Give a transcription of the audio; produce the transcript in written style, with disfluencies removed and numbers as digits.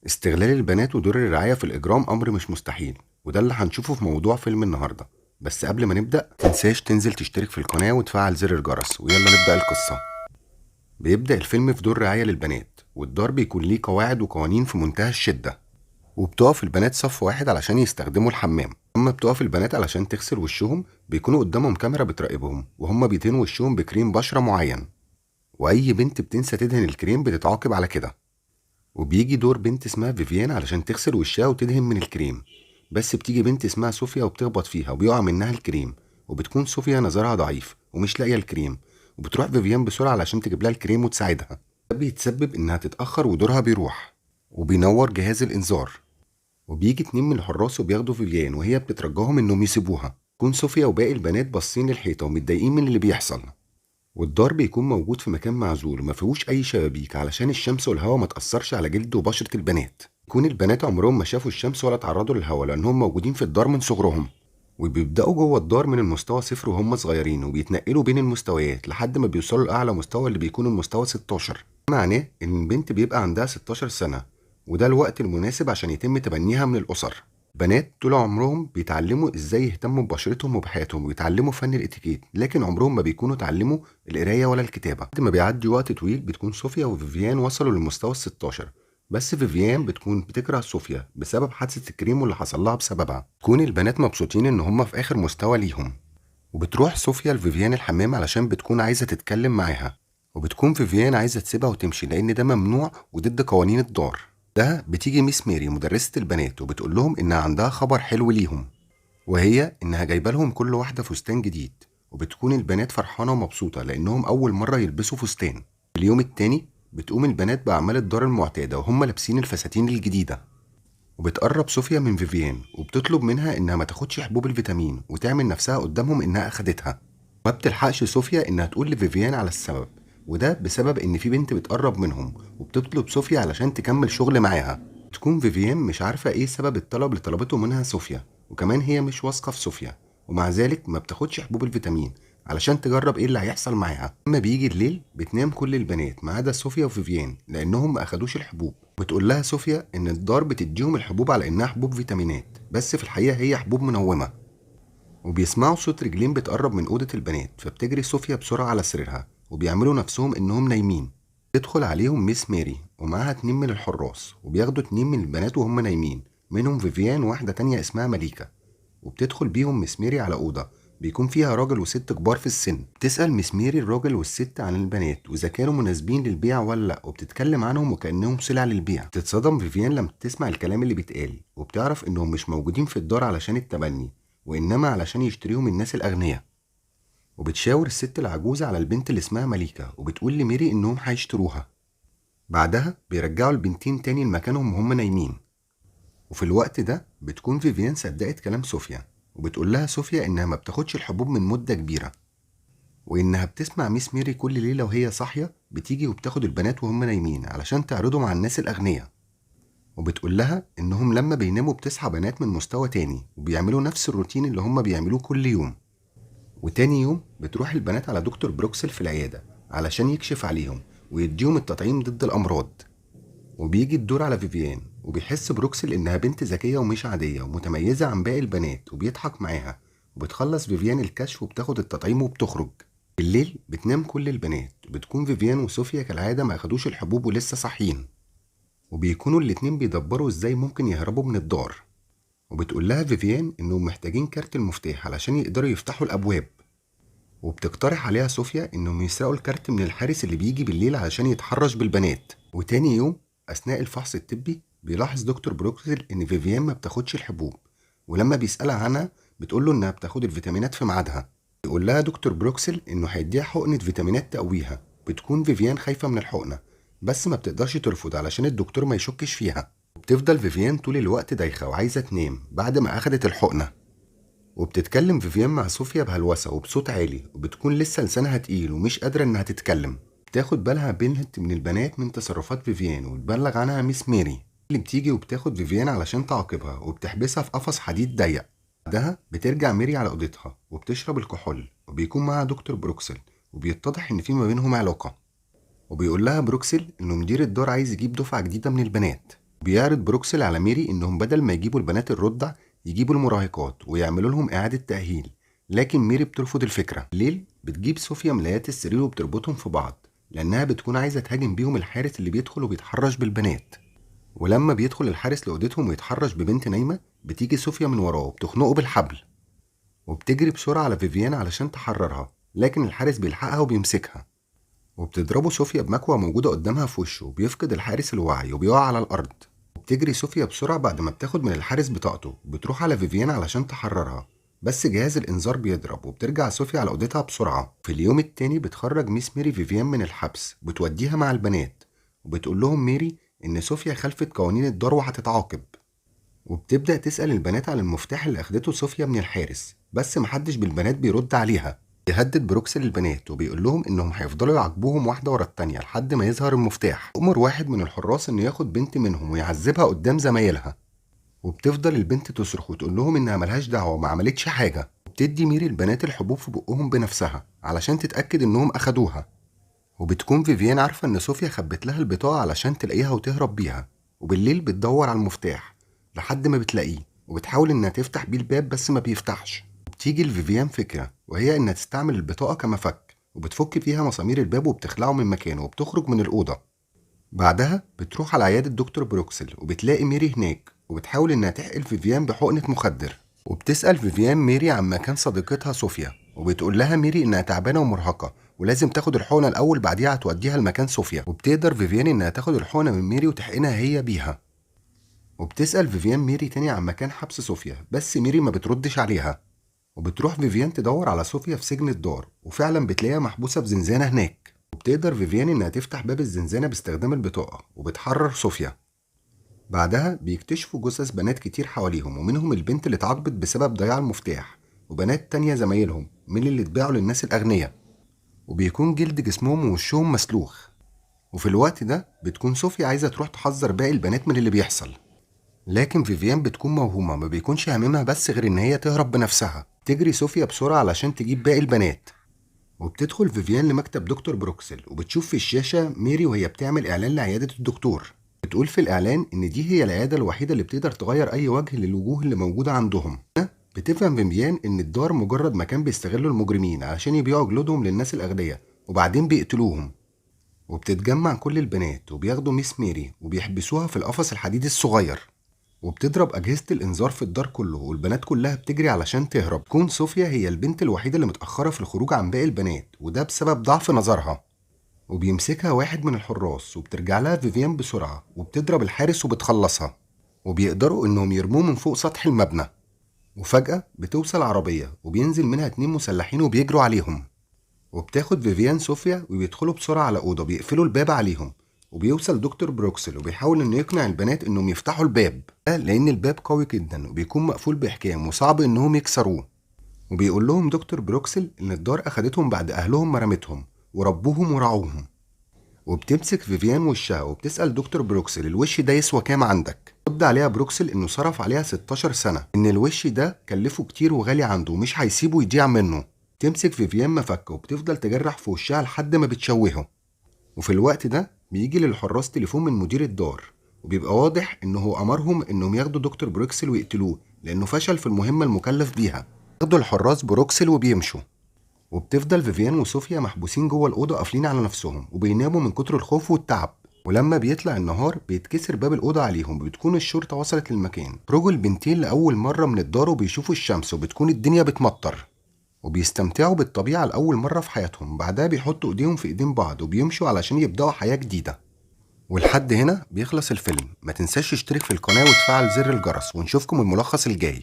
استغلال البنات ودور الرعاية في الإجرام أمر مش مستحيل، وده اللي هنشوفه في موضوع فيلم النهاردة. بس قبل ما نبدأ متنساش تنزل تشترك في القناة وتفعل زر الجرس، ويلا نبدأ القصة. بيبدأ الفيلم في دور رعاية للبنات، والدار بيكون ليه قواعد وقوانين في منتهى الشدة، وبتقف البنات صف واحد علشان يستخدموا الحمام. اما بتقف البنات علشان تغسل وشهم بيكونوا قدامهم كاميرا بتراقبهم وهم بيدهنوا وشهم بكريم بشرة معين، واي بنت بتنسى تدهن الكريم بتتعاقب على كده. وبيجي دور بنت اسمها فيفيان علشان تغسل وشها وتدهن من الكريم، بس بتيجي بنت اسمها صوفيا وبتخبط فيها وبيقع منها الكريم، وبتكون صوفيا نظرها ضعيف ومش لاقيه الكريم، وبتروح فيفيان بسرعه علشان تجيب لها الكريم وتساعدها. ده بيتسبب انها تتاخر ودورها بيروح، وبينور جهاز الانذار، وبيجي اتنين من الحراس وبياخدوا فيفيان وهي بتترجاهم انهم يسيبوها. تكون صوفيا وباقي البنات باصين للحيطه ومتضايقين من اللي بيحصل. والدار بيكون موجود في مكان معزول وما فيهوش اي شبابيك علشان الشمس والهواء ما تاثرش على جلد وبشره البنات. يكون البنات عمرهم ما شافوا الشمس ولا اتعرضوا للهواء لانهم موجودين في الدار من صغرهم، وبيبداوا جوه الدار من المستوى صفر وهم صغيرين، وبيتنقلوا بين المستويات لحد ما بيوصلوا لاعلى مستوى اللي بيكون المستوى 16. معناه ان البنت بيبقى عندها 16 سنه، وده الوقت المناسب عشان يتم تبنيها من الاسر. بنات طول عمرهم بيتعلموا ازاي يهتموا ببشرتهم وبحياتهم ويتعلموا فن الاتيكيت، لكن عمرهم ما بيكونوا اتعلموا القرايه ولا الكتابه. بعد ما بيعدي وقت طويل بتكون صوفيا وفيفيان وصلوا للمستوى ال 16، بس فيفيان بتكون بتكره صوفيا بسبب حادثه الكريم واللي حصل لها بسببها. تكون البنات مبسوطين ان هم في اخر مستوى ليهم، وبتروح صوفيا لفيفيان الحمام علشان بتكون عايزه تتكلم معاها، وبتكون فيفيان عايزه تسيبها وتمشي لان ده ممنوع وضد قوانين الدار. ده بتيجي ميس ميري مدرسة البنات وبتقول لهم إنها عندها خبر حلو ليهم، وهي إنها جايبة لهم كل واحدة فستان جديد، وبتكون البنات فرحانة ومبسوطة لأنهم أول مرة يلبسوا فستان. اليوم التاني بتقوم البنات بأعمال الدار المعتادة وهم لابسين الفساتين الجديدة، وبتقرب صوفيا من فيفيان وبتطلب منها إنها ما تاخدش حبوب الفيتامين وتعمل نفسها قدامهم إنها أخدتها. ما بتلحقش صوفيا إنها تقول لفيفيان على السبب، وده بسبب ان في بنت بتقرب منهم وبتطلب صوفيا علشان تكمل شغل معاها. تكون فيفيان مش عارفة ايه سبب الطلب اللي طلبته منها صوفيا، وكمان هي مش واثقة في صوفيا، ومع ذلك ما بتاخدش حبوب الفيتامين علشان تجرب ايه اللي هيحصل معاها. لما بيجي الليل بتنام كل البنات ما عدا صوفيا وفيفيان لانهم ما اخدوش الحبوب. بتقول لها صوفيا ان الدار بتديهم الحبوب على انها حبوب فيتامينات، بس في الحقيقة هي حبوب منومة. وبيسمعوا صوت رجلين بتقرب من أوضة البنات، فبتجري صوفيا بسرعة على سريرها وبيعملوا نفسهم إنهم نايمين. تدخل عليهم ميس ماري ومعاها اتنين من الحراس، وبياخدوا اتنين من البنات وهم نايمين، منهم فيفيان وواحدة تانية اسمها مليكة. وبتدخل بيهم ميس ماري على أوضة بيكون فيها راجل وست كبار في السن. بتسأل ميس ماري الراجل والست عن البنات وإذا كانوا مناسبين للبيع ولا لأ، وبتتكلم عنهم وكأنهم سلع للبيع. بتتصدم فيفيان لما تسمع الكلام اللي بيتقال، وبتعرف إنهم مش موجودين في الدار علشان التبني، وإنما علشان يشتريهم الناس الأغنياء. وبتشاور الست العجوزة على البنت اللي اسمها مليكة وبتقول لميري إنهم هيشتروها. بعدها بيرجعوا البنتين تاني لمكانهم وهم نايمين. وفي الوقت ده بتكون فيفيان صدقت كلام صوفيا، وبتقول لها صوفيا إنها ما بتاخدش الحبوب من مدة كبيرة، وإنها بتسمع ميس ميري كل ليلة وهي صاحية بتيجي وبتاخد البنات وهم نايمين علشان تعرضهم على الناس الأغنياء. وبتقول لها إنهم لما بيناموا بتصحى بنات من مستوى تاني وبيعملوا نفس الروتين اللي هم بيعملوه كل يوم. وتاني يوم بتروح البنات على دكتور بروكسل في العيادة علشان يكشف عليهم ويديهم التطعيم ضد الأمراض. وبيجي الدور على فيفيان، وبيحس بروكسل إنها بنت ذكية ومش عادية ومتميزة عن باقي البنات، وبيضحك معاها. وبتخلص فيفيان الكشف وبتاخد التطعيم وبتخرج. بالليل بتنام كل البنات، وبتكون فيفيان وصوفيا كالعادة ما أخدوش الحبوب ولسه صاحيين، وبيكونوا الاتنين بيدبروا ازاي ممكن يهربوا من الدار. وبتقول لها فيفيان انهم محتاجين كارت المفتاح علشان يقدروا يفتحوا الابواب، وبتقترح عليها صوفيا انهم يسرقوا الكارت من الحارس اللي بيجي بالليل علشان يتحرش بالبنات. وتاني يوم اثناء الفحص الطبي بيلاحظ دكتور بروكسل ان فيفيان ما بتاخدش الحبوب، ولما بيسألها عنها بتقول له انها بتاخد الفيتامينات في ميعادها. بيقول لها دكتور بروكسل انه هيديها حقنة فيتامينات تقويها. بتكون فيفيان خايفة من الحقنة بس ما بتقدرش ترفض علشان الدكتور ما يشكش فيها. وبتفضل فيفيان طول الوقت دايخة وعايزة تنام بعد ما أخدت الحقنة. وبتتكلم فيفيان مع صوفيا بهلوسة وبصوت عالي، وبتكون لسه لسانها تقيل ومش قادرة إنها تتكلم. بتاخد بالها بنت من البنات من تصرفات فيفيان وبتبلغ عنها ميس ماري اللي بتيجي وبتاخد فيفيان علشان تعاقبها وبتحبسها في قفص حديد ضيق. بعدها بترجع ميري على أوضتها وبتشرب الكحول، وبيكون معاها دكتور بروكسل، وبيتضح إن في ما بينهم علاقة. وبيقول لها بروكسل إنه مدير الدار عايز يجيب دفعة جديدة من البنات. بيعرض بروكسل على ميري إنهم بدل ما يجيبوا البنات الرضع يجيبوا المراهقات ويعملوا لهم إعادة تأهيل، لكن ميري بترفض الفكرة. الليل بتجيب صوفيا ملايات السرير وبتربطهم في بعض لأنها بتكون عايزة تهاجم بيهم الحارس اللي بيدخل وبيتحرش بالبنات. ولما بيدخل الحارس لأوضتهم ويتحرش ببنت نايمة بتيجي صوفيا من وراه وبتخنقه بالحبل، وبتجري بسرعة على فيفيان علشان تحررها، لكن الحارس بيلحقها وبيمسكها، وبتضربه صوفيا بمكوى موجودة قدامها في وشه، وبيفقد الحارس الوعي وبيقع على الأرض. وبتجري صوفيا بسرعة بعد ما بتاخد من الحارس بطاقته، وبتروح على فيفيان علشان تحررها، بس جهاز الإنذار بيضرب وبترجع صوفيا على أوضتها بسرعة. في اليوم التاني بتخرج ميس ميري فيفيان من الحبس وبتوديها مع البنات، وبتقول لهم ميري إن صوفيا خلفت قوانين الدار وهتتعاقب. وبتبدأ تسأل البنات على المفتاح اللي أخدته صوفيا من الحارس، بس محدش بالبنات بيرد عليها. بيهدد بروكسل البنات وبيقول لهم إنهم هيفضلوا يعاقبوهم واحدة ورا التانية لحد ما يظهر المفتاح. أمر واحد من الحراس إنه ياخد بنت منهم ويعذبها قدام زمايلها، وبتفضل البنت تصرخ وتقول لهم إنها ملهاش دعوة وما عملتش حاجة. وبتدي ميري البنات الحبوب في بقهم بنفسها علشان تتأكد إنهم أخدوها. وبتكون فيفيان عارفة إن صوفيا خبت لها البطاقة علشان تلاقيها وتهرب بيها. وبالليل بتدور على المفتاح لحد ما بتلاقيه، وبتحاول إنها تفتح بيه الباب بس ما بيفتحش. بتيجي لفيفيان فكرة، وهي إنها تستعمل البطاقة كمفك، وبتفك فيها مسامير الباب وبتخلعه من مكانه وبتخرج من الأوضة. بعدها بتروح على عيادة دكتور بروكسل وبتلاقي ميري هناك، وبتحاول إنها تحقن فيفيان بحقنة مخدر. وبتسأل فيفيان ميري عن مكان صديقتها صوفيا، وبتقول لها ميري إنها تعبانة ومرهقة ولازم تاخد الحقنة الأول بعديها هتوديها لمكان صوفيا. وبتقدر فيفيان إنها تاخد الحقنة من ميري وتحقنها هي بيها. وبتسأل فيفيان ميري تاني عن مكان حبس صوفيا، بس ميري ما بتردش عليها. وبتروح فيفيان تدور على صوفيا في سجن الدار، وفعلا بتلاقيها محبوسة في زنزانة هناك. وبتقدر فيفيان إنها تفتح باب الزنزانة باستخدام البطاقة وبتحرر صوفيا. بعدها بيكتشفوا جثث بنات كتير حواليهم، ومنهم البنت اللي اتعاقبت بسبب ضياع المفتاح، وبنات تانية زمايلهم من اللي اتباعوا للناس الأغنياء، وبيكون جلد جسمهم ووشهم مسلوخ. وفي الوقت ده بتكون صوفيا عايزة تروح تحذر باقي البنات من اللي بيحصل، لكن فيفيان بتكون موهومة، ما بيكونش هاممها بس غير إن هي تهرب بنفسها. تجري صوفيا بسرعة علشان تجيب باقي البنات. وبتدخل فيفيان لمكتب دكتور بروكسل، وبتشوف في الشاشة ميري وهي بتعمل إعلان لعيادة الدكتور. بتقول في الإعلان إن دي هي العيادة الوحيدة اللي بتقدر تغير أي وجه للوجوه اللي موجودة عندهم. بتفهم فيفيان إن الدار مجرد مكان بيستغله المجرمين علشان يبيعوا جلودهم للناس الأغنياء وبعدين بيقتلوهم. وبتتجمع كل البنات وبياخدوا ميس ميري وبيحبسوها في القفص الحديدي الصغير، وبتضرب أجهزة الإنذار في الدار كله، والبنات كلها بتجري علشان تهرب. تكون صوفيا هي البنت الوحيدة اللي متأخرة في الخروج عن باقي البنات، وده بسبب ضعف نظرها. وبيمسكها واحد من الحراس، وبترجع لها فيفيان بسرعة وبتضرب الحارس وبتخلصها، وبيقدروا إنهم يرموه من فوق سطح المبنى. وفجأة بتوصل عربية وبينزل منها 2 مسلحين وبيجروا عليهم. وبتاخد فيفيان صوفيا وبيدخلوا بسرعة على أوضة، بيقفلوا الباب عليهم. وبيوصل دكتور بروكسل وبيحاول إنه يقنع البنات إنهم يفتحوا الباب، لأن الباب قوي جدا وبيكون مقفول بإحكام وصعب إنهم يكسروه. وبيقول لهم دكتور بروكسل إن الدار أخدتهم بعد أهلهم ما رمتهم وربوهم ورعوهم. وبتمسك فيفيان وشها وبتسأل دكتور بروكسل الوش ده يسوى كام عندك؟ رد عليها بروكسل إنه صرف عليها 16 سنة، إن الوش ده كلفه كتير وغالي عنده ومش هيسيبه يضيع منه. تمسك فيفيان مفك وبتفضل تجرح في وشها لحد ما بتشوهه. وفي الوقت ده بيجي للحراس تليفون من مدير الدار، وبيبقى واضح إنه هو أمرهم إنهم ياخدوا دكتور بروكسل ويقتلوه لأنه فشل في المهمة المكلف بيها. ياخدوا الحراس بروكسل وبيمشوا. وبتفضل فيفيان وصوفيا محبوسين جوه الأوضة قافلين على نفسهم وبيناموا من كتر الخوف والتعب. ولما بيطلع النهار بيتكسر باب الأوضة عليهم، وبتكون الشرطة وصلت للمكان. خرجوا البنتين لأول مرة من الدار وبيشوفوا الشمس وبتكون الدنيا بتمطر، وبيستمتعوا بالطبيعة لأول مرة في حياتهم. بعدها بيحطوا إيديهم في إيدين بعض وبيمشوا علشان يبدأوا حياة جديدة. ولحد هنا بيخلص الفيلم. ما تنساش تشترك في القناة وتفعل زر الجرس، ونشوفكم الملخص الجاي.